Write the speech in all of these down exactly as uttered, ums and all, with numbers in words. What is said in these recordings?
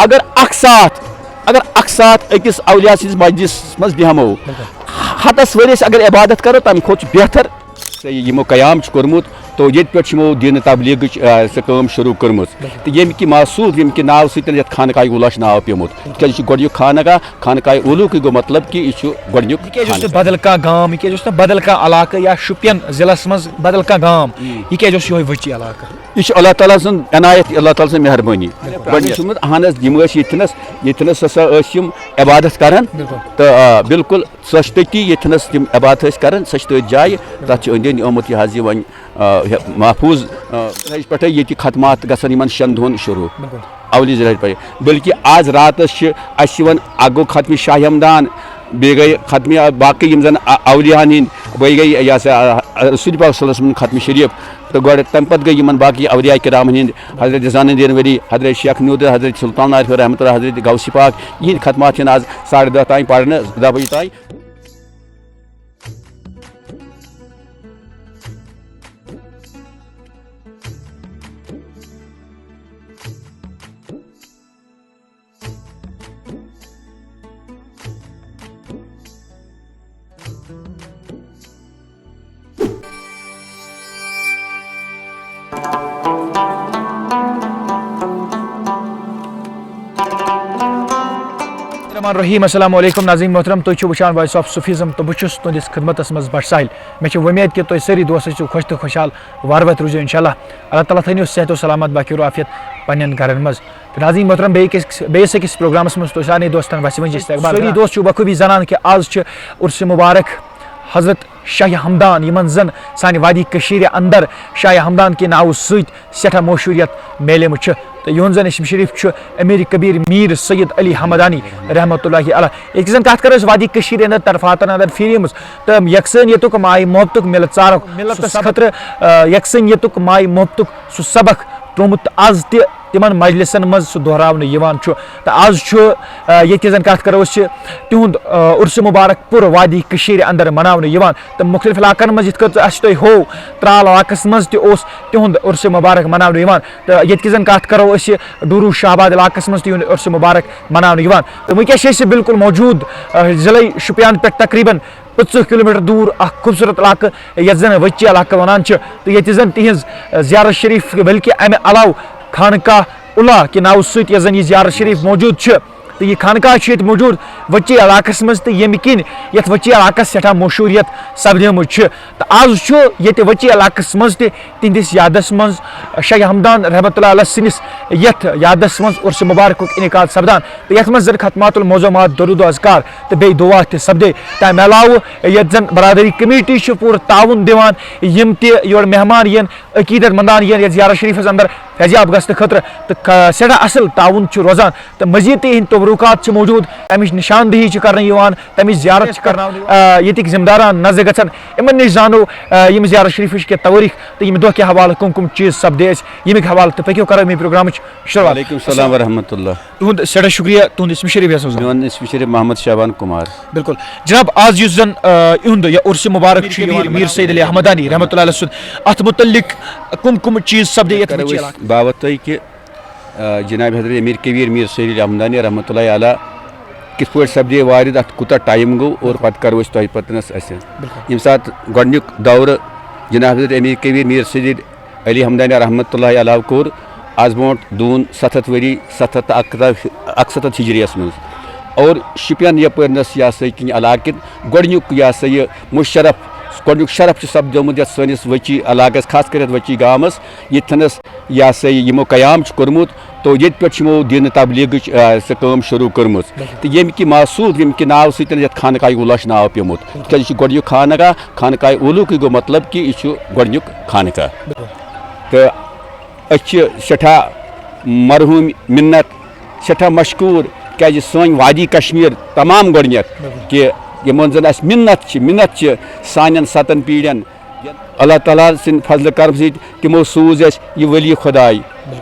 اگر اکھ ساتھ اگر اکھ ساتھ أکِس اولیاء سٕنٛدِس مجلسس منٛز بیٚہمو، ہتس ؤرِیس اگر عبادت کرو، تمہِ کھۄتہٕ چھُ بہتر۔ یہِ یِمو قیام چھُ کوٚرمُت، تو ییٚتہِ پٮ۪ٹھ چھِ یِمو دین تبلیغٕچ، آ، سۄ کٲم شروع کٔرمٕژ۔ تہٕ ییٚمہِ کہِ موصوف، ییٚمہِ کہِ ناو سۭتۍ یتھ خانقاہ اولوٗ چھُ ناو پیومُت، تِکیازِ یہِ چھُ گۄڈٕنیُک خانقاہ، خانقاہ اولوٗکٕے گوٚو مطلب کہِ یہِ چھُ گۄڈٕنیُک یہِ کیازِ اوس نہٕ خانقاہ۔ بدل کانٛہہ گام، یہِ کیازِ اوس نہٕ بدل کانٛہہ علاقہٕ یا شُپین ضلعس منٛز بدل کانٛہہ گام؟ یہِ کیازِ اوس یِہوے ؤچی علاقہٕ؟ یہِ چھُ اللہ تعالیٰ سٕنٛز عنایت، اللہ تعالیٰ سٕنٛز مہربٲنی۔ گۄڈٕ چھُ ووٚنمُت، اہن حظ، یِم ٲسۍ ییٚتھنَس، ییٚتھنَس ہسا ٲسۍ یِم عبادت کران۔ بِلکُل۔ تہٕ، آ، بِلکُل، سۄ چھِ تٔتی، ییٚتھنَس تِم عبادت ٲسۍ کران، سۄ چھِ تٔتھۍ جایہِ، تَتھ چھِ أنٛدۍ أنٛدۍ آمُت یہِ حظ یہِ وۄنۍ، آ، یہِ محفوٗظ، آ، یِتھَے پٲٹھۍ ییٚتہِ ختمات گژھن یِمن شٮ۪ن دۄہَن شروٗع۔ بِلکُل۔ اولی ذِلحج پٮ۪ٹھ۔ بلکہِ آز راتَس چھِ اَسہِ یِوان، اَکھ گوٚو ختمِ شاہ ہمدان، بیٚیہِ گٔے ختمِ باقٕے یِم زَن ا-، اولیاہَن ہِنٛدۍ، بیٚیہِ گٔے یہِ ہسا، آ، رسول پاک صلی اللہ علیہ وسلم ہٕنٛدۍ ختمِ شریٖف۔ تہٕ گۄڈٕ تَمہِ پَتہٕ گٔے یِمَن باقٕے اولیاء کرامَن ہِنٛدۍ، حضرت زانہ الدین ولی، حضرت شیخ نوٗدر، حضرت سلطان عارف رحمۃ اللہ، حضرت غوث پاک، یِہِنٛدۍ ختمات چھِنہٕ آز ساڑٕ دَہ تام پَرنہٕ، دَہ بجے تام۔ الرحمن الرحیم۔ السلام علیکم ناظرین محترم، تُہۍ چھِو وٕچھان وائس آف صوفیزم تہٕ بہٕ چھُس تُہنٛدِس خدمتس منٛز بٹ ساحل۔ مےٚ چھِ وۄمید کہِ تُہۍ سٲری دوست ٲسِو خۄش تہٕ خۄشحال، وارٕ وتہِ روٗزِو انشاءاللہ۔ اللہ تعالیٰ تھٲینو صحت و سلامت باقی عافیت پننٮ۪ن گرن منٛز۔ تہٕ ناظرین محترم، بیٚیہِ أکِس، بیٚیِس أکِس پروگرامس منٛز تُہۍ سارنٕے دوستن وسہِ وٕنۍ جسٹ اخبار۔ سٲری دوست چھِو بخوٗبی زانان کہِ آز چھِ عرس مبارک حضرت شاہ ہمدان، یِمن زن سانہِ وادی کٔشیٖرِ اندر شاہ ہمدان کہِ ناوٕ سۭتۍ سٮ۪ٹھاہ مشہوٗریت میلیمٕژ چھِ۔ تہٕ یِہُنٛد زن اسم شریٖف چھُ امیر کبیر میر سید علی ہمدانی رحمتہ اللہ علیہ۔ ییٚتہِ زن کتھ کرو أسۍ وادی کٔشیٖرِ اندر طرفاتن اندر پھیریمٕژ تہٕ یکسٲنیتُک ماے محبتُک مِلژارُک مِلژس خٲطرٕ، آ، یکسٲنیتُک ماے محبتُک سُہ سبق ترٛوومُت تہٕ از تہِ تِمن مجلسن منٛز سُہ دۄہراونہٕ یِوان چھُ۔ تہٕ از چھُ، آ، ییٚتہِ زن کتھ کرو أسۍ، چھِ تِہُنٛد، آ، عرس مبارک پوٗرٕ وادی کٔشیٖرِ اندر مناونہٕ یِوان۔ تہٕ مُختٔلِف علاقن منٛز، یِتھ کٔنۍ اَسہِ تۄہہِ ہوو، ترال علاقس منٛز تہِ اوس تِہُنٛد عرس مبارک مناونہٕ یِوان۔ تہٕ ییٚتہِ کِس زن کتھ کرو أسۍ، ڈوٗروٗ شاہ آباد علاقس منٛز تہِ یِہُنٛد عرس مبارک مناونہٕ یِوان۔ تہٕ وٕنکیٚس چھِ أسۍ بالکل موجوٗد، آ، ضلعے شُپین پٮ۪ٹھ تقریباً پٕنٛژٕہ کلوٗمیٹر دوٗر اکھ خوٗبصوٗرت علاقہٕ، یَتھ زَن ؤچی علاقہٕ وَنان چھِ، تہٕ ییٚتہِ زَن تِہِنٛز، آ، زیارت شریٖف، بلکہِ اَمہِ علاوٕ خانقاہ علا کہِ ناوٕ سۭتۍ یۄس زَن یہِ زیارت شریٖف موجوٗد چھِ، تہٕ یہِ خانقاہ چھُ ییٚتہِ موجوٗد ؤچی علاقَس منٛز، تہٕ ییٚمہِ کِنۍ یَتھ ؤچی علاقَس سٮ۪ٹھاہ مشہوٗریت سَپدیمٕژ چھِ۔ تہٕ آز چھُ ییٚتہِ ؤچی علاقَس منٛز تہِ تِہنٛدِس یادس منٛز شاہ ہمدان رحمتہ اللہ علیہ سٕنٛدِس یتھ یادس منٛز عرس مبارکُک انعقاد سپدان، تہٕ یتھ منٛز زن ختمات المعظمات، درود و اذکار تہٕ بیٚیہِ دعا تہِ سپدے۔ تمہِ علاوٕ یتھ زن برادری کمیٹی چھِ پوٗرٕ تعاون دِوان، یِم تہِ یور مہمان یِن، عقیدت مندان یِن یتھ زیارت شریفس اندر فیضیاب گژھنہٕ خٲطرٕ، تہٕ ک-، سٮ۪ٹھاہ اصل تعاون چھُ روزان۔ تہٕ مزید تہِ یِہنٛدۍ تبرکات چھِ موجود، تمِچ نشاندہی چھِ کرنہٕ یِوان، تمِچ زیارت چھِ کرنہٕ، آ، ییٚتِکۍ ذمہٕ داران نظرِ گژھان۔ یِمن نِش زانو، آ، یِم زیارت شریفٕچ کینٛہہ توٲریٖخ تہٕ ییٚمہِ دۄہ کہِ حوالہٕ کٕم کٕم چیٖز سپدے اَسہِ، ییٚمِکۍ حوالہٕ تہٕ پٔکِو کرو أمۍ پروگرامٕچ شروٗعات۔ وعلیکم السلام ورحمۃ اللہ۔ تُہُنٛد سٮ۪ٹھاہ شُکریہ، تُہُنٛد اسم شریٖف یژھو زانُن۔ میون اسم شریٖف محمد شعبان کُمار۔ بِلکُل۔ جناب، آز یُس زن، آ، یِہُنٛد یہِ عرس مبارک چھُ یِوان، میٖر سید علی احمدانی رحمتہ اللہ علیہ سُنٛد، اتھ مُتعلق کٕم کٕم چیٖز سپدے یتھ کرو ؤچی أسۍ علاقس؟ باوت تۄہہِ کہِ آ، جناب حضرت امیر کبیر میر سید علی احمدانی رحمتہ اللہ علیہ کِتھ پٲٹھۍ سپدے وارد، اتھ کوٗتاہ ٹایم گوٚو اور پتہٕ کرو أسۍ تۄہہِ پتنس اسہِ۔ بِلکُل۔ ییٚمہِ ساتہٕ گۄڈٕنیُک دورٕ جناب حضرت امیر کبیر میر سید علی احمدانی رحمتہ اللہ علیہ کوٚر، از برونٛٹھ دوٗن ستھ ہتھ ؤری، ستھ ہتھ تہٕ اکتٲجی، اکستتھ ہجریس منٛز۔ اور شُپین یپٲرۍ نس یہِ ہسا یہِ کِنۍ علاقہٕ گۄڈٕنیُک یہِ ہسا یہِ مُشرف، گۄڈٕنیُک شرف چھُ سپدیومُت یتھ سٲنِس ؤچی علاقس، خاص کر یتھ ؤچی گامس، ییٚتھنس یہِ ہسا یہِ یِمو قیام چھُ کوٚرمُت، تو ییٚتہِ پٮ۪ٹھ چھِ یِمو دین تبلیغٕچ، آ، سۄ کٲم شروٗع کٔرمٕژ۔ بِلکُل۔ تہٕ ییٚمہِ کہِ موصوف، ییٚمہِ کہِ ناو سۭتۍ یَتھ خانقاہ اولا چھُ ناو پیومُت۔ بِلکُل۔ تِکیٛازِ یہِ چھُ گۄڈٕنیُک خانقاہ، خانقاہ اولوٗکٕے گوٚو مطلب کہِ یہِ چھُ گۄڈٕنیُک خانقاہ۔ بِلکُل۔ تہٕ أسۍ چھِ سٮ۪ٹھاہ مرحوٗم، مِنت، سٮ۪ٹھاہ مشکوٗر، کیٛازِ سٲنۍ وادی کشمیر تمام گۄڈٕنٮ۪تھ بِلکُل۔ کہِ یِمن زن اَسہِ مِنت چھِ، مِنت چھِ سانٮ۪ن ستن پیٖڑٮ۪ن، اللہ تعالیٰ سٕنٛدِ فضلہٕ کرم سۭتۍ تِمو سوٗز اَسہِ یہِ ولی خداے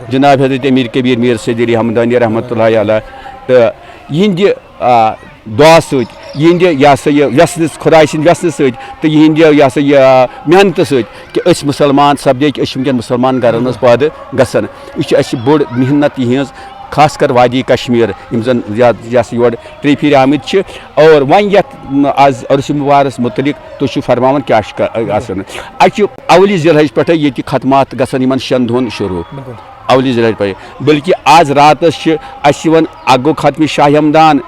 جناب حضرت امیر کبیر میر سید علی حمدانی رحمتہ اللہ علیہ۔ تہٕ یِہنٛدِ، آ، دعا سۭتۍ، یِہنٛدِ یہِ ہسا یہِ یژھنہٕ، خداے سٕنٛدِ یژھنہٕ سۭتۍ تہٕ یِہنٛدِ یہِ ہسا یہِ، آ، محنتہٕ سۭتۍ کہِ أسۍ مُسلمان سپدے، کہِ أسۍ چھِ وٕنکیٚن مُسلمان گرن منٛز پٲدٕ گژھان۔ یہِ چھِ اَسہِ بٔڑ محنت یِہنٛز۔ خاص کر وادی کشمیر، یِم زَن یا-، یہِ ہسا یور ترٛیٚیہِ پھِرِ آمٕتۍ چھِ۔ اور وۄنۍ یَتھ، م، آز عرس مبارکس مُتعلق تُہۍ چھِو فرماوان کیٛاہ چھُ کَ-، آسان۔ اَسہِ چھُ اَولی ذی الحج پٮ۪ٹھَے ییٚتہِ ختمات گژھان یِمَن شٮ۪ن دۄہَن شروٗع۔ بِلکُل۔ اَولی ذی الحج پٮ۪ٹھَے۔ بلکہِ آز راتَس چھِ اَسہِ یِوان، اَکھ گوٚو ختمِ شاہِ ہمدان،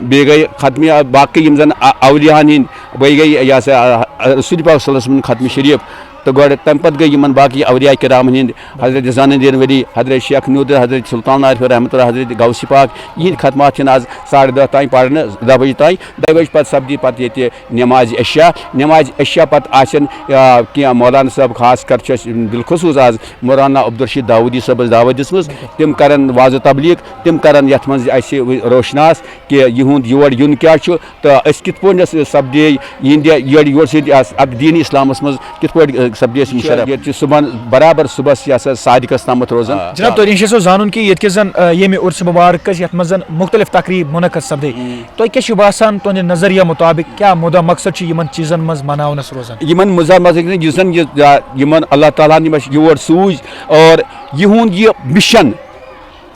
بیٚیہِ گٔے ختمِ باقٕے یِم زَن اَ-، اولیاہَن ہِنٛدۍ، بیٚیہِ گٔے یہِ ہسا، اَ، رسول پاک صلی اللہ علیہ وسلم ختمِ شریٖف۔ تہٕ گۄڈٕ تَمہِ پَتہٕ گٔے یِمَن باقٕے اولیاء کرام ہِنٛدۍ، حضرت زینالدین ولی، حضرت شیخ نوٗدر، حضرت سلطان عارف رحمۃ اللہ، حضرت غوث پاک، یِہِنٛدۍ ختمات چھِنہٕ آز ساڑٕ دَہ تام پَرنہٕ، دَہ بجہِ تام، دَہہِ بجہِ پَتہٕ سَپدِ پَتہٕ ییٚتہِ نمازِ عشاء۔ نمازِ عشاء پَتہٕ آسن، آ، کینٛہہ مولانا صٲب، خاص کر چھُ اَسہِ بالخصوٗص آز مولانا عبدالرشید داوودی صٲبَس دعوت دِژمٕژ، تِم کَرَن واز و تبلیغ، تِم کَرَن یَتھ منٛز اَسہِ روشناس کہِ یِہُنٛد یور یُن کیٛاہ چھُ، تہٕ أسۍ کِتھ پٲٹھۍ سَپدے یِہِنٛدِ یورٕ یورٕ سۭتۍ اَس-، اَتھ دیٖنِ اِسلامَس منٛز کِتھ پٲٹھۍ، آ، سَپدے أسۍ یہِ شرف؟ ییٚتہِ چھِ صُبحن، برابر صُبحَس یہِ ہسا صادقَس تامَتھ روزان۔ آ۔ جناب، تۄہہِ نِش ٲسو زانُن کہِ ییٚتہِ کِس زَن، آ، ییٚمہِ عُرسہِ مُبارکَس یَتھ منٛز زَن مُختلف تقریٖب مُنعقد سَپدے، تۄہہِ کیٛاہ چھُ باسان تُہٕنٛدِ نظریہ مُطابق کیٛاہ مُدعا مقصد چھُ یِمَن چیٖزَن منٛز مَناونَس روزان؟ یِمَن مُدعا مقصد یُس زَن یہِ، یا، یِمَن اللہ تعالیٰ ہَن یِم اَسہِ یور سوٗزۍ اور یِہُنٛد یہِ مِشَن،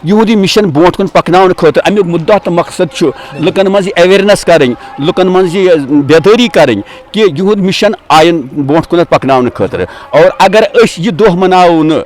یِہُنٛد یہِ مِشَن برونٛٹھ کُن پَکناونہٕ خٲطرٕ، اَمیُک مُدعا تہٕ مقصد چھُ لُکَن منٛز یہِ awareness کَرٕنۍ، لُکَن منٛز یہِ بیدٲری کَرٕنۍ کہِ یِہُنٛد مِشَن آیَن برونٛٹھ کُنَتھ پَکناونہٕ خٲطرٕ۔ اور اگر أسۍ یہِ دۄہ مَناوو نہٕ،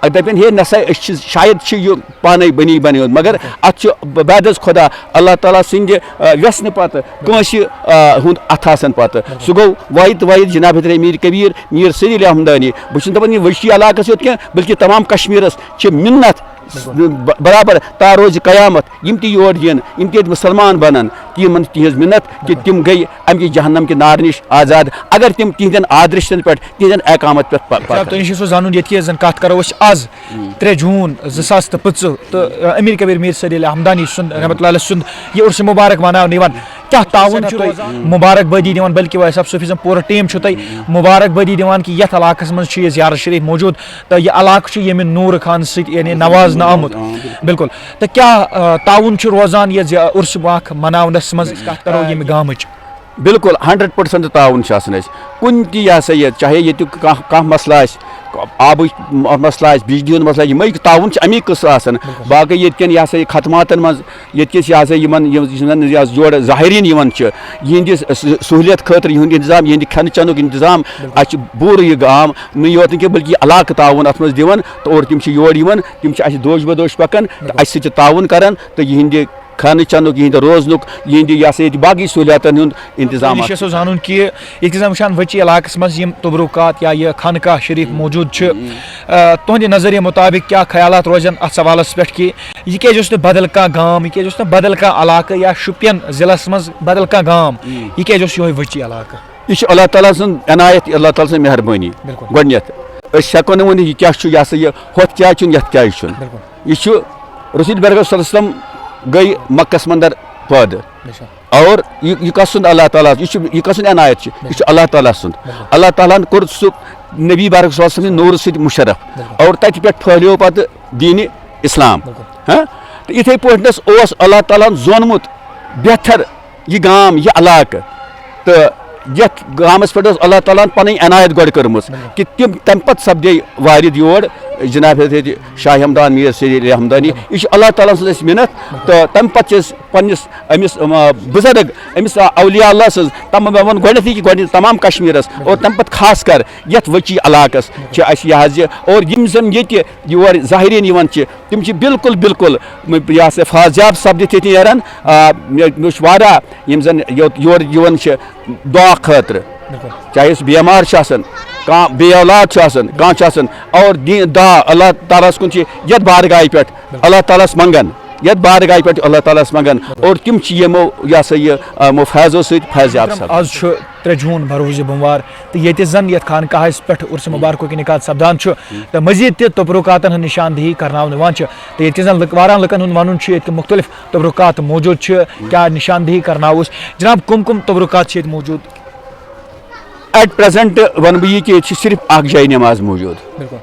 دَپن ہے نسا أسۍ چھِ، شاید چھِ یہِ پانَے بٔنی بَنیومُت، مگر اَتھ چھُ بعد از خۄدا اللہ تعالیٰ سٕنٛدِ، آ، وٮ۪ژھنہٕ پَتہٕ کٲنٛسہِ، آ، ہُنٛد اَتھٕ آسان پَتہٕ۔ سُہ گوٚو واحد واحد جناب حضرت میٖر کبیٖر، میٖر سید علی ہمدانی۔ بہٕ چھُس دَپان یہِ وٕچھِ علاقَس یوت کینٛہہ، بلکہِ تمام کشمیٖرَس چھِ مِنت ب-، برابر تا روزِ قیامت، یِم تہِ یور یِن، یِم تہِ ییٚتہِ مُسلمان بَنَن، تِمَن تِہِنٛز مِنت کہِ تِم گٔے اَمہِ کہِ جہنم کہِ نارٕ نِش آزاد، اگر تِم تِہِنٛدٮ۪ن آدرشن پٮ۪ٹھ، تِہِنٛدٮ۪ن احکامَت پٮ۪ٹھ پَ-، جناب، پَکَن۔ تۄہہِ نِش چھُ سُہ زانُن، ییٚتہِ کِس زَن کَتھ کَرو أسۍ آز، ترٛےٚ جوٗن زٕ ساس تہٕ پٕنٛژٕہ، تہٕ، آ، امیر کبیر میر سید علی ہمدانی سُنٛد رحمتہ اللہ علیہ سُنٛد یہِ عرس مبارک مناونہٕ یِوان۔ کیٛاہ تعاوُن چھُ تۄہہِ مبارک بٲدی دِوان، بلکہِ وائس آف صوفیزم پوٗرٕ ٹیٖم چھُ تۄہہِ مبارک بٲدی دِوان کہِ یَتھ علاقَس منٛز چھُ یہِ زیارت شریف موجود تہٕ یہِ علاقہٕ چھُ ییٚمہِ نوٗرٕ خان سۭتۍ یعنی نوازنہٕ آمُت۔ بِلکُل۔ تہٕ کیٛاہ، آ، تعاوُن چھُ روزان یہِ زِ عرس وقت مناونَس منٛز؟ أسۍ کَتھ کَرو ییٚمہِ گامٕچ۔ بِلکُل، ہنڈرڈ پٔرسنٹ تعاوُن چھُ آسان اَسہِ۔ کُنہِ تہِ، یہِ ہسا یہِ، چاہے ییٚتیُک کانٛہہ، کانٛہہ مسلہٕ آسہِ، آبٕچ م-، مسلہٕ آسہِ، بجلی ہُنٛد مسلہٕ آسہِ، یِمے تعاوُن چھِ اَمی قٕصہٕ آسان۔ باقٕے ییٚتہِ کٮ۪ن، یہِ ہسا یہِ، خدماتن منٛز، ییٚتہِ کِس، یہِ ہسا یِمن، یِم، یِم زن یہِ حظ یورٕ زائرین یِوان چھِ، یِہنٛدِس س-، سہوٗلیت خٲطرٕ یِہُنٛد انتظام، یِہنٛدِ کھٮ۪نہٕ چٮ۪نُک انتظام، اَسہِ چھُ پوٗرٕ یہِ گام، نہٕ یوت نہٕ کینٛہہ، بلکہِ یہِ علاقہٕ تعاوُن اَتھ منٛز دِوان، تہٕ اورٕ تِم چھِ یور یِوان، تِم چھِ اَسہِ دوش بدوش پَکان، تہٕ اَسہِ سۭتۍ چھِ تعاوُن کران، تہٕ یِہنٛدِ کھٮ۪نہٕ چٮ۪نُک، یِہِنٛدِ روزنُک، یِہِنٛدِ، یہِ ہسا یہِ، باقٕے سہوٗلیاتن ہُنٛد انتظام۔ یہِ چھُ اَسہِ زانُن کہِ ییٚتہِ زَن وٕچھان ؤچی علاقَس منٛز یِم تبرکات یا یہِ خانقاہ شریف موجود چھِ، آ، تُہٕنٛدِ نظریہِ مُطابِق کیٛاہ خیالات روزن اَتھ سوالَس پٮ۪ٹھ کہِ یہِ کیٛازِ اوس نہٕ بدل کانٛہہ گام، یہِ کیٛازِ اوس نہٕ بدل کانٛہہ علاقہٕ یا شُپین ضلعس منٛز بدل کانٛہہ گام، یہِ کیٛازِ اوس یِہوٚے ؤچی علاقہٕ؟ یہِ چھُ اللہ تعالیٰ سٕنٛز عنایت، اللہ تعالیٰ سٕنٛز مہربٲنی۔ بِلکُل۔ گۄڈٕنٮ۪تھ، أسۍ ہٮ۪کو نہٕ ؤنِتھ یہِ کیٛاہ چھُ، یہِ ہسا یہِ، ہۄتھ کیٛازِ چھُنہٕ، یَتھ کیٛازِ چھُنہٕ۔ بِلکُل۔ یہِ چھُ رسول برکت صلی اللہ علیہ وسلم گٔے مکس منٛز پٲدٕ۔ بے شک۔ اور یہِ، یہِ کس سُنٛد اللہ تعالیٰ، یہِ چھُ، یہِ کس سُنٛد عنایت چھِ؟ یہِ چھُ اللہ تعالیٰ سُنٛد۔ بِلکُل۔ اللہ تعالیٰ ہن کوٚر سُہ نبی برکت صلی اللہ علیہ وسلم نوٗرٕ سۭتۍ مُشرف۔ بِلکُل۔ اور تَتہِ پٮ۪ٹھ پھٔہلیو پتہٕ دیٖنِ اسلام۔ بِلکُل۔ ہاں؟ تہٕ یِتھے پٲٹھۍ اوس اللہ تعالیٰ ہن زونمُت بہتر یہِ گام، یہِ علاقہٕ۔ تہٕ یَتھ گامَس پٮ۪ٹھ ٲس اللہ تعالیٰ ہَن پَنٕنۍ عنایت گۄڈٕ کٔرمٕژ، بِلکُل۔ کہِ تِم، تَمہِ پَتہٕ سَپدے وارد یور جناب حضرت شاہ ہمدان میر سید علی ہمدانی۔ بِلکُل۔ یہِ چھُ اللہ تعالیٰ سٕنٛز اَسہِ مِنت۔ بِلکُل۔ تہٕ تَمہِ پَتہٕ چھِ أسۍ پنٛنِس أمِس، أم، بُزرگ، أمِس اولیاء اللہ سٕنٛز، تَم مےٚ ووٚن گۄڈٕنٮ۪تھٕے کہِ گۄڈٕنٮ۪تھ تَمام کشمیٖرَس، بِلکُل۔ اور تَمہِ پَتہٕ خاص کر یَتھ ؤچی علاقَس چھِ اَسہِ یہِ حظ یہِ، اور یِم زَن ییٚتہِ یور زائرین یِوان چھِ، تِم چھِ بالکل، بالکل، م-، یہِ ہسا فاضیاب سپدِتھ ییٚتہِ نیران۔ آ، مےٚ، مےٚ وٕچھ واریاہ یِم زن یوت-، یور یِوان چھِ دعا خٲطرٕ۔ بِلکُل۔ چاہے سُہ بیمار چھُ آسان، کانٛہہ بے اولاد چھُ آسان، کانٛہہ چھُ آسان، اور دی-، دعا اللہ تعالیٰ ہَس کُن چھِ یَتھ بارگاہہِ پٮ۪ٹھ بِلکُل۔ اللہ تعالیٰ ہَس منٛگان، یَتھ بارگاہہِ پٮ۪ٹھ چھِ اللہ تعالیٰ ہَس منٛگان، بِلکُل۔ اور تِم چھِ یِمو، یہِ ہسا یہِ، یِمو فیضو سۭتۍ فیضیاب سپدان۔ آز چھُ ترٛےٚ جوٗن، بروز بوموار، تہٕ ییٚتہِ زن یتھ خانقاہس پٮ۪ٹھ عرس مبارکُک انعقاد سپدان چھُ تہٕ مزید تہِ تبرکاتن ہٕنٛز نشاندہی کرناونہٕ یِوان چھِ تہٕ ییٚتہِ زن لُک-، واریاہن لُکن ہُنٛد ونُن چھُ ییٚتہِ کہِ مختلف تبرکات موجود چھِ، کیٛاہ نشاندہی کرناووس؟ جناب، کم کم تبرکات چھِ ییٚتہِ موجود؟ At present ونہٕ بہٕ یہِ کہِ ییٚتہِ چھِ صرف اکھ جاے نماز موجود۔ بِلکُل۔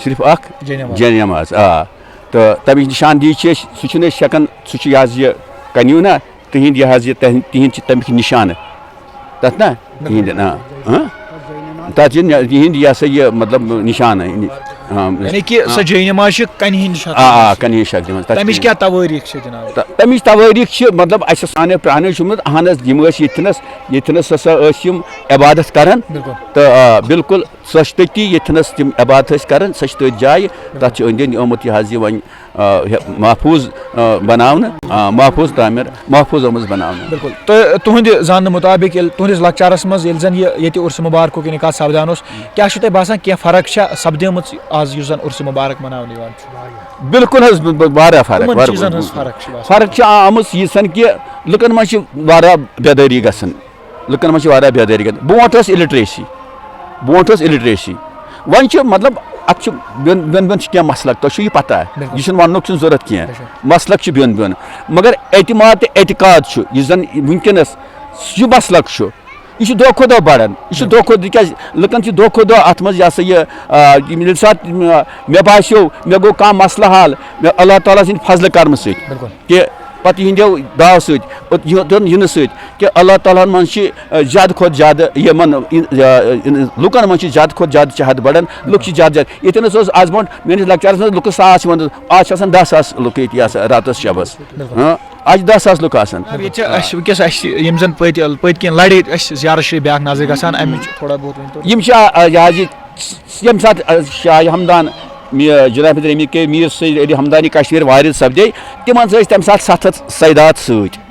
صرف اکھ جاے نماز۔ جاے نماز، آ۔ تہٕ تمِچ نشاندہی چھِ أسۍ، سُہ چھُنہٕ أسۍ ہٮ۪کان، سُہ چھُ یہِ حظ یہِ کنیوٗ نا، تِہِنٛدۍ یہِ حظ یہِ تِہِنٛدۍ، تِہِنٛدۍ چھِ تَمِکۍ نِشانہٕ۔ تَتھ نا؟ تِہِنٛدۍ، آ۔ ہاں؟ تَتھ چھِ نہ-، تِہِنٛدۍ یہِ ہسا یہِ مطلب نِشانہٕ۔ ہاں، یعنی کہِ سۄ جاے نماز چھِ کنہِ ہِنٛدِش آ آ کنہِ ہِنٛدِش اکھ دِوان تَتھ تَمِچ چھِ- کیٛاہ توٲریٖخ چھِ جناب؟ تہٕ تَمِچ توٲریٖخ چھِ، مطلب، اَسہِ سانیو پرٛانیو چھُ ووٚنمُت، اہن حظ، یِم ٲسۍ ییٚتھنَس، ییٚتھنَس ہسا ٲسۍ یِم عبادت کران۔ بِلکُل۔ تہٕ آ، بِلکُل، سۄ چھِ تٔتی ییٚتھنَس تِم عبادت ٲسۍ کران، سۄ چھِ تٔتھۍ جایہِ، تَتھ چھِ أنٛدۍ أنٛدۍ آمُت یہِ حظ یہِ وۄنۍ آ، یہِ محفوٗظ آ، بناونہٕ، آ، محفوٗظ تعمیٖر، محفوٗظ آمٕژ بناونہٕ۔ بِلکُل۔ تہٕ تُہٕنٛدِ زاننہٕ مُطابِق ییٚلہِ تُہٕنٛدِس لۄکچارَس منٛز ییٚلہِ زَن یہِ ییٚتہِ عُرسہِ مُبارکُک انعقاد سپدان اوس، کیٛاہ چھُو تۄہہِ باسان، کینٛہہ فرق چھا سپدیمٕژ آز یُس زَن عُرسہِ مُبارک مناونہٕ یِوان چھُ؟ بِلکُل حظ، ب- ب- واریاہ فرق، کٕمَن واریاہ- چیٖزَن ہٕنٛز فرق چھِ باسان؟ فرق چھِ آمٕژ یِژھن کہِ لُکن منٛز چھِ واریاہ بیدٲری گژھان، لُکن منٛز چھِ واریاہ بیدٲری گژھان۔ برونٛٹھ ٲس اِلِٹریسی، برونٛٹھ ٲس اِلِٹریسی۔ وۄنۍ چھِ، مطلب، اَتھ چھُ بیوٚن بیوٚن بیوٚن چھِ کینٛہہ مسلک، تۄہہِ چھُو یہِ پتہ، بِلکُل۔ یہِ چھُنہٕ وَننُک چھُنہٕ ضوٚرَتھ کینٛہہ۔ بِلکُل۔ مسلک چھِ بیوٚن بیوٚن، مگر اعتماد تہٕ اعتقاد چھُ، یُس زَن وٕنکیٚنَس یہِ مسلک چھُ، یہِ چھُ دۄہ کھۄتہٕ دۄہ بڑان۔ یہِ چھُ دۄہ کھۄتہٕ دۄہ، تِکیٛازِ لُکن چھِ دۄہ کھۄتہٕ دۄہ اَتھ منٛز، یہِ ہسا یہِ، آ، یِم ییٚمہِ ساتہٕ، آ، مےٚ باسیو، مےٚ گوٚو کانٛہہ مسلہٕ حل، مےٚ اللہ تعالیٰ سٕنٛدِ فضلہٕ کرمہٕ سۭتۍ، بِلکُل۔ کہِ پتہٕ یِہنٛدیو دعاو سۭتۍ، پتہٕ یِہُنٛد یِنہٕ سۭتۍ، کہِ اللہ تعالیٰ ہن منٛز چھِ، آ، زیادٕ کھۄتہٕ زیادٕ یِمن، آ، لُکن منٛز چھِ زیادٕ کھۄتہٕ زیادٕ چاہت بڑان، لُکھ چھِ زیادٕ زیادٕ۔ ییٚتٮ۪ن حظ اوس آز برونٛٹھ میٲنِس لۄکچارس منٛز لُکھ ساس چھِ وَنان، آز چھِ آسان دَہ ساس لُکھ ییٚتہِ یَتھ راتس شبس۔ ہاں، آز چھِ دَہ ساس لُکھ آسان۔ جناب، ییٚتہِ چھِ اَسہِ وٕنکیٚس اَسہِ یِم زَن پٔتۍ پٔتۍ کِنۍ لَڑے اَسہِ زیارت شریٖف بیٛاکھ نظرِ گژھان، اَمِچ تھوڑا بہت ؤنۍ تو۔ یِم چھِ، آ، یہِ حظ یہِ، ییٚمہِ ساتہٕ، آ، شاہ ہمدان، مِ- جناب حضرت امیر کے میر سید علی ہمدانی کشمیر وارد سپدے، تِمن سۭتۍ ٲسۍ تَمہِ ساتہٕ ستھ ہتھ سیدات سۭتۍ،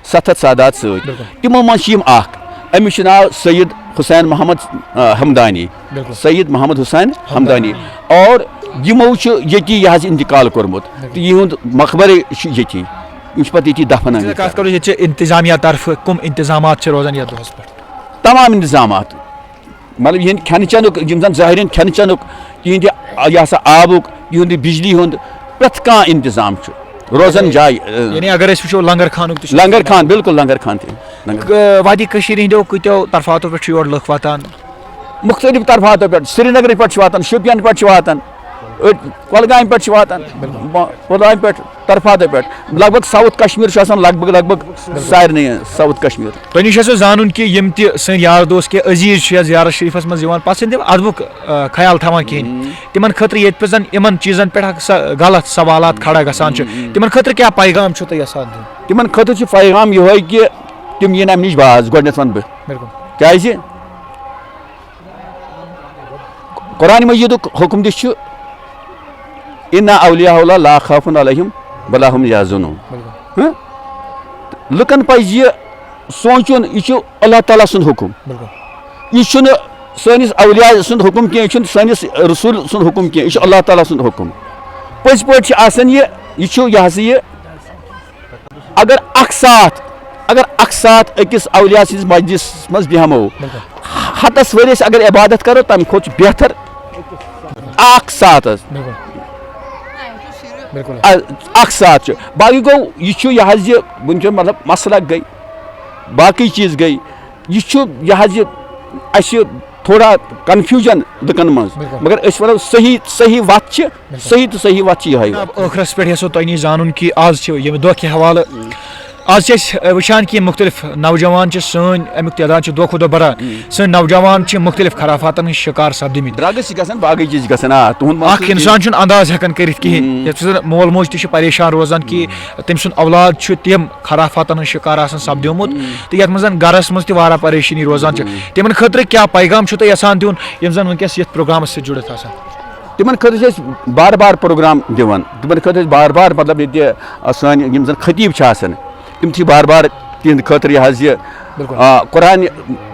ستھ ہتھ سادات سۭتۍ۔ تِمو منٛز چھِ یِم اکھ، أمِس چھُ ناو سید حسین محمد، آ، ہمدانی۔ بِلکُل۔ سید محمد حسین ہمدانی۔ اور یِمو چھُ ییٚتی یہِ حظ انتقال کوٚرمُت تہٕ یِہُنٛد مقبرٕ چھُ ییٚتی۔ یِم چھِ پتہٕ ییٚتی دفن آمٕتۍ۔ کَتھ کَرو، ییٚتہِ چھِ انتظامیہ طرفہٕ کٕم انتظامات چھِ روزان یَتھ دۄہَس پٮ۪ٹھ؟ تمام انتظامات، مطلب، یِہنٛدِ کھٮ۪نہٕ چٮ۪نُک، یِم زَن ظٲہِرِن کھٮ۪نہٕ چٮ۪نُک، یِہنٛدِ، یہِ ہسا آبُک، یِہُنٛد یہِ بجلی ہُنٛد، پرٛٮ۪تھ کانٛہہ انتظام چھُ روزان جایہِ، اَ، یعنی اگر أسۍ وٕچھو لنگر خانُک تہِ چھُ۔ لنگر خان، بِلکُل لنگر خان تہِ۔ لنگر۔ ک- وادی کٔشیٖرِ ہِنٛدیو کۭتیو طرفاتو پٮ۪ٹھ چھِ یور لُکھ واتان؟ مُختٔلِف طرفاتو پٮ۪ٹھ، سرینگرٕ پٮ۪ٹھ چھِ واتان، شوپین پٮ۪ٹھ چھِ واتان، أڑۍ کۄلگامہِ پٮ۪ٹھ چھِ واتان، ب- پُلوامہِ پٮ۪ٹھ، طرفاتو پٮ۪ٹھ، لگ بگ ساوُتھ کشمیٖر چھُ آسان، لگ بگ، لگ بگ سارنٕے ساوُتھ کشمیٖر۔ تۄہہِ نِش آسہِ زانُن کہِ یِم تہِ سٲنۍ یار دوس کہِ عزیٖز چھِ یَتھ زیارت شریٖفَس منٛز یِوان، پَتہٕ چھِنہٕ تِم اَدبُک، آ، خیال تھاوان کِہیٖنۍ۔ تِمَن خٲطرٕ ییٚتہِ پٮ۪ٹھ زَن یِمَن چیٖزَن پٮ۪ٹھ اکھ سا-، غلط سوالات کھڑا گژھان چھِ، تِمَن خٲطرٕ کیٛاہ پیغام چھُو تۄہہِ یَژھان دیُن؟ تِمَن خٲطرٕ چھُ پیغام یِہوٚے کہِ تِم یِن اَمہِ نِش باز، گۄڈٕنٮ۪تھ وَنہٕ بہٕ۔ بِلکُل۔ کیٛازِ؟ قرآن مجیدُک حُکم تہِ چھُ، "اِنَّ اولیاء اللہ لا خوف علیہم ولا هم یحزنون۔" ہہ؟ لُکن پزِ یہِ سونٛچُن، یہِ چھُ اللہ تعالیٰ سُنٛد حُکم۔ بِلکُل۔ یہِ چھُنہٕ سٲنِس اولیاء سُنٛد حُکم کینٛہہ، یہِ چھُنہٕ سٲنِس رسول سُنٛد حُکم کینٛہہ، یہِ چھُ اللہ تعالیٰ سُنٛد حُکم۔ پٔزۍ پٲٹھۍ چھِ آسان یہِ، یہِ چھُ، یہِ ہسا یہِ، اگر اکھ ساتھ، اگر اکھ ساتھ أکِس اولیاء سٕنٛدِس مجلسس منٛز بیٚہمو، ہتس ؤرِیس اگر عبادت کرو، تمہِ کھۄتہٕ چھُ بہتر اکھ ساتھ حظ۔ بِلکُل۔ بِلکُل۔ ا-، اکھ ساتھ چھُ۔ باقٕے گوٚو، یہِ چھُ یہِ حظ یہِ، وٕنکیٚن مطلب مسلک گٔے، باقٕے چیٖز گٔے، یہِ چھُ یہِ حظ یہِ اَسہِ تھوڑا confusion لُکن منٛز، بِلکُل۔ مگر أسۍ وَنو صحیح، صحیح وَتھ چھِ، صحیح تہٕ صحیح وَتھ چھِ یِہوٚے وَتھ۔ جناب، ٲخرس پٮ۪ٹھ یژھو تۄہہِ نِش زانُن کہِ آز چھِ ییٚمہِ دۄہ کہِ حوالہٕ، آز چھِ أسۍ، آ، وٕچھان کہِ مُختٔلِف نوجوان چھِ سٲنۍ، اَمیُک تعداد چھُ دۄہ کھۄتہٕ دۄہ بڑان۔ سٲنۍ نوجوان چھِ مُختٔلِف خرافاتن ہٕنٛدۍ شِکار سپدٕمٕتۍ۔ Drugs چھِ گژھان، باقٕے چیٖز چھِ گژھان، آ، تُہُنٛد اکھ انسان چھُنہٕ انداز ہٮ۪کان کٔرِتھ کِہیٖنۍ، یتھ منٛز مول موج تہِ چھِ پریشان روزان کہِ تٔمۍ سُنٛد اولاد چھُ تِم خرافاتن ہُنٛد شِکار آسان سپدیومُت، تہٕ یتھ منٛز زن گرس منٛز تہِ واریاہ پریشٲنی روزان چھِ۔ تِمن خٲطرٕ کیٛاہ پیغام چھُو تۄہہِ یژھان دیُن، یِم زن وٕنکیٚس یتھ پروگرامس سۭتۍ جُڑِتھ آسان؟ تِمن خٲطرٕ چھِ أسۍ بار بار پروگرام دِوان، تِمن خٲطرٕ چھِ أسۍ بار بار، مطلب، ییٚتہِ، آ، سٲنۍ یِم زن خطیٖب چھِ آسان، تِم چھِ بار بار تِہنٛدِ خٲطرٕ یہِ حظ یہِ، بِلکُل۔ آ، قرآن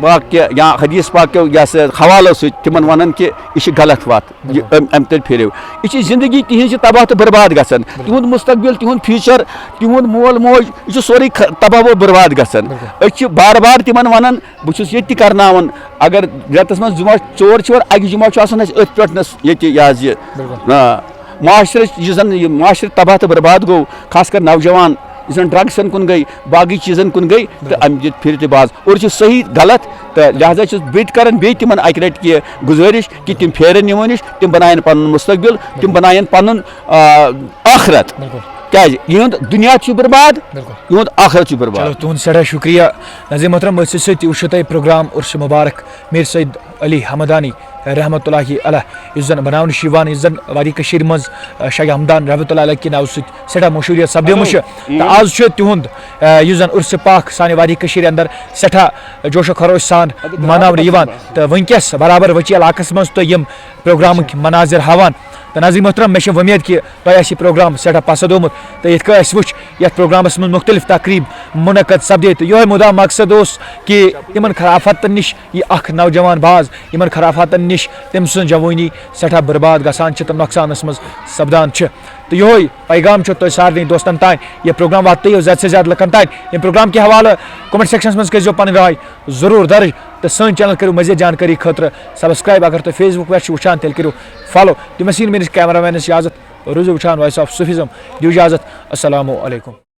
پاک کہِ یا حدیث پاک کیو یہِ ہسا حوالو سۭتۍ تِمن ونان کہِ یہِ چھِ غلط وتھ، یہِ، بِلکُل۔ أمۍ، أمۍ تیٚلہِ پھیریو۔ یہِ چھِ زندگی تِہنٛز چھِ تباہ تہٕ برباد گژھان، تِہُنٛد مستقبل، تِہُنٛد future، تِہُنٛد مول موج، یہِ چھُ سورُے خ-، تباہ و برباد گژھان۔ بِلکُل۔ أسۍ چھِ بار بار تِمن ونان، بہٕ چھُس ییٚتہِ تہِ کرناوان، اگر رٮ۪تس منٛز جمعہ ژور چھِ یِوان، اکہِ جمعہ چھُ آسان اَسہِ أتھۍ پٮ۪ٹھ نس ییٚتہِ یہِ حظ یہِ۔ بِلکُل۔ آ، معاشرٕ یُس زن یہِ معاشرٕ تباہ تہٕ برباد گوٚو، خاص کر نوجوان یُس زن drugsن کُن گٔے، باقٕے چیٖزن کُن گٔے، تہٕ اَمہِ ییٚتہِ پھِرِ تہِ باز۔ اور چھِ صحیح غلط، تہٕ لہذا چھُس بہٕ تہِ کران بیٚیہِ تِمن اکہِ لٹہِ کہِ گُزٲرِش کہِ تِم پھیرن یِمو نِش، تِم بناون پنُن مستقبل، تِم بناون پنُن، آ، ٲخرت۔ بِلکُل۔ کیازِ یِہُنٛد دُنیا چھُ برباد، بِلکُل۔ یِہُنٛد ٲخرت چھُ برباد۔ چلو، تُہُنٛد سٮ۪ٹھاہ شُکریہ۔ ناظرین محترم، أتھۍ سۭتۍ سۭتۍ وٕچھو تۄہہِ پروگرام عرس مبارک میر سید علی حمدانی رحمتہ اللہ علیہ، یُس زن بناونہٕ چھُ یِوان، یُس زن وادی کٔشیٖرِ منٛز، آ، شاہ ہمدان رحمتہ اللہ علیہ کہِ ناوٕ سۭتۍ سٮ۪ٹھاہ مشہوٗریت سپدیمٕژ چھِ۔ تہٕ آز چھُ تِہُنٛد، آ، یُس زن عرس پاک سانہِ وادی کٔشیٖرِ اندر سٮ۪ٹھاہ جوش و خروش سان مناونہٕ یِوان۔ تہٕ وٕنکیٚس برابر ؤچی علاقس منٛز تہٕ یِم پروگرامٕکۍ مناظر ہاوان۔ تہٕ ناظرین محترم، مےٚ چھِ وۄمید کہِ تۄہہِ آسہِ یہِ پروگرام سٮ۪ٹھاہ پسند آمُت۔ تہٕ یِتھ کٔنۍ اَسہِ وٕچھ، یَتھ پروگرامَس منٛز مُختٔلِف تقریٖب مُنعقد سپدے، تہٕ یِہوٚے مُدا مقصد اوس کہِ یِمَن خرافاتَن نِش یہِ اَکھ نوجوان باز یِمَن خرافاتَن نِش تٔمۍ سٕنٛز جوٲنی سٮ۪ٹھاہ برباد گژھان چھِ تہٕ نۄقصانَس منٛز سپدان چھِ۔ تہٕ یِہوٚے پیغام چھُ تۄہہِ سارنٕے دوستَن تام، یہِ پروگرام واتنٲیِو زیادٕ سے زیادٕ لُکَن تام۔ ییٚمہِ پروگرام کہِ حوالہٕ comment sectionَس منٛز کٔرۍزیو پَنٕنۍ راے ضروٗر درٕج، تہٕ سٲنۍ channel کٔرِو مزید جانکٲری خٲطرٕ subscribe۔ اگر تُہۍ Facebook پٮ۪ٹھ چھِو وٕچھان، تیٚلہِ کٔرِو follow۔ تہٕ مےٚ ژھٕنۍ میٛٲنِس cameramanَس اجازت، روٗزِو وٕچھان Voice of Sufism۔ دِیِو اجازت۔ السلام علیکم۔